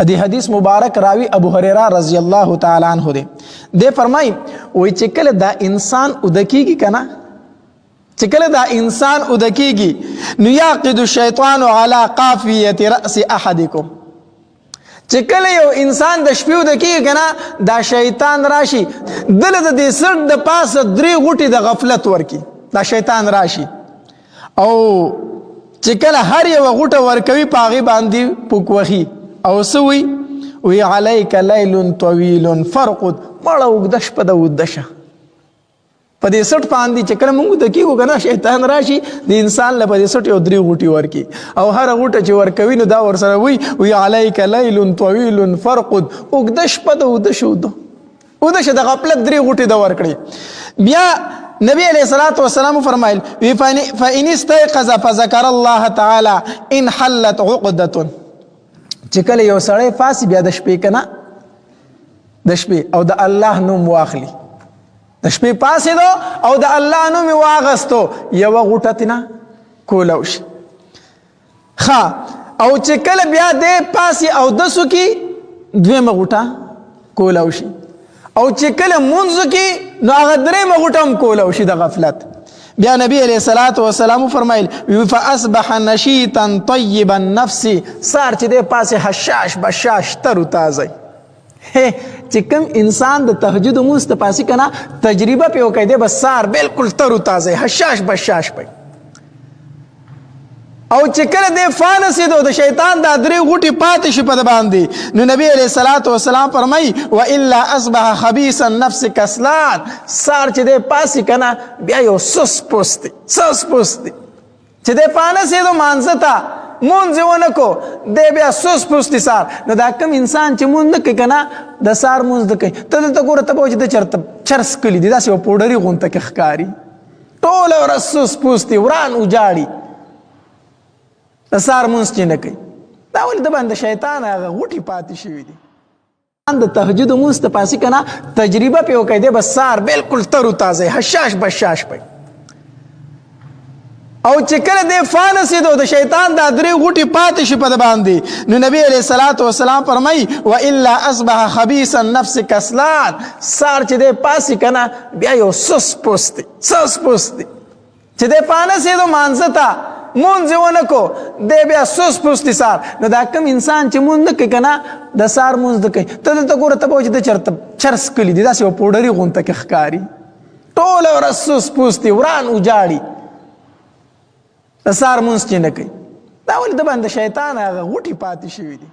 دی حدیث مبارک راوی ابو هريره رضی الله تعالی عنہ دی، دی فرمای وای چې کله دا انسان ودکیږي کنه، چې کله دا انسان ودکیږي نو یعقد الشیطان علی قافیه راس احدکم. چې کله یو انسان د شپې ودکیږي کنه، دا شیطان راشي دله د دې سر د پاسه درې غوټې د غفلت ورکی. دا شیطان راشي او چې کله هر یو غوټه ورکوي په هغې باندې پوکوهي او څه وي، وی علیک لیل طویل فرقد، مړه اوږده شپه ده اوږده شه. په دې سټ باندې چې کله موږ د کیږو کنه، شیطان راشي د انسان له په دې سټ یو درې غوټي ورکي او هر غوټه چې ورکوي نو دا ورسره وي، وی علیک لیل طویل فرقد، اوږده شپه ده اوږده شه، اوږده اوږده شه. د غفلت درې غوټې ده ورکړي. بیا نبی علیہ الصلوۃ والسلام فرمایل وی فإن استيقظ فذكر الله تعالی ان حلت عقدة. چې کله یو سړی فاسي بیا د شپې کنه، د شپې او د الله نوم واخلي، د شپې پاسې دو او د الله نوم واغستو، یوه غوټه تینا کولو شي. ښه، او چې کله بیا دی پاسې او دسو کې دویمه غوټه کولو شي، او چې کله مونځ کې نو هغه درېیمه غوټه هم کولو شي د غفلت. بیا نبی علیہ الصلوۃ والسلام فرمایل فاصبح نشیطا طیب النفس، سار چې دی پاسې حشاش بشاش تر تازه. چې کوم انسان د تهجد مونځ ته پاسې کنه، تجربه پې وکړي دی بس سار بالکل تر تازه حشاش بشاش پي. او چې کله دی فانسېدو د شیطان دا درې غوټې پاتې شي په ده باندې، نو نبی علیه الصلاة والسلام فرمایي والا اصبح خبیث النفس کسلان، سار چې دی پاسې که نه بیا یو سس پوست دی، سس پوست دی. چې دی فانسېدو مانځه ته مونځ یې ونه کو، دی بیا سس پوست دی سار. نو دا کوم انسان چې مونځ نه کوي که نه، د سار مونځ نه کوي، ته دلته ګوره، ته به وایې چې ده چېرته چرس کلي دي، داسې یو پوډري غونته کې ښکاري، ټوله ورځ سس پوست دی، وران وجاړي، د سهار مونځ چې نه کوي. دا ولې د باندې شیطان هغه غوټې پاتې شوي دي. د تهجد مونځ ته پاسې که نه، تجربه پې وکړئ، دی به سهار بالکل تر و تازه حشاش بشاش پي. او چې کله دی فانسېدو د شیطان دا درې غوټې پاتې شي په ده باندې، نو نبی علیه الصلاة والسلام فرمایي والا اصبح خبیث النفس کسلان، سهار چې دی پاسې که نه بیا یو سس پوست دی، سس پوست دی. چې دی پانسېدو مانځه ته مونځ یې ونه کو، دی بیا سس پوست دی سهار. نو دا کوم انسان چې مونځ نه کوي که نه، د سهار مونځ نه کوي، ته دلته ګوره، ته به وایې چې ده چېرته چرس کلي دي، داسې یو پوډري غونته کې ښکاري، ټوله ورځ سس پوست دی، وران وجاړي، د سهار مونځ چې نه کوي. دا ولې د باندې شیطان هغه غوټې پاتې شوي دي.